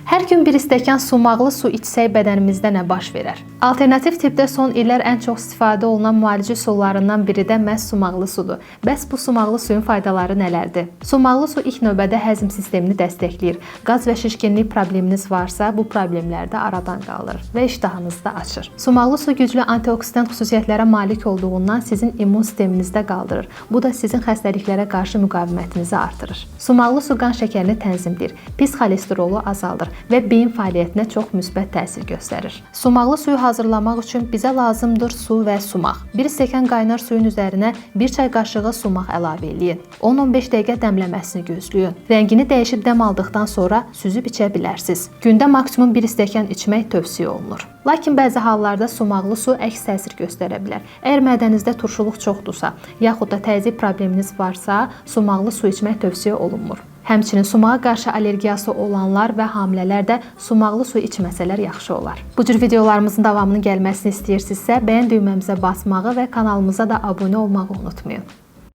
Hər gün bir stəkan sumaqlı su içsək bədənimizdə nə baş verər? Alternativ tibbdə son illər ən çox istifadə olunan müalicə üsullarından biri də məhz sumaqlı sudur. Bəs bu sumaqlı suyun faydaları nələrdir? Sumaqlı su ilk növbədə həzm sistemini dəstəkləyir. Qaz və şişkinlik probleminiz varsa, bu problemləri də aradan qaldırır və iştahınızı da açır. Sumaqlı su güclü antioksidant xüsusiyyətlərə malik olduğundan sizin immun sisteminizi də qaldırır. Bu da sizin xəstəliklərə qarşı müqavimətinizi artırır. Sumaqlı su qan şəkərini tənzimləyir, pis xolesterolı azaldır və beyin fəaliyyətinə çox müsbət təsir göstərir. Sumaqlı suyu hazırlamaq üçün bizə lazımdır su və sumaq. Bir stəkan qaynar suyun üzərinə 1 çay qaşığı sumaq əlavə eləyin. 10-15 dəqiqə dəmləməsini gözləyin. Rəngini dəyişib dəm aldıqdan sonra süzüb içə bilərsiniz. Gündə maksimum 1 stəkan içmək tövsiyə olunur. Lakin bəzi hallarda sumaqlı su əks təsir göstərə bilər. Əgər mədənizdə turşuluq çoxdursa, yaxud da təzyiq probleminiz varsa, sumaqlı su içmək tövsiyə olunmur. Həmçinin sumağa qarşı allergiyası olanlar və hamilələr də sumaqlı su içməsələr yaxşı olar. Bu cür videolarımızın davamının gəlməsini istəyirsinizsə, bəyən düyməmizə basmağı və kanalımıza da abunə olmağı unutmayın.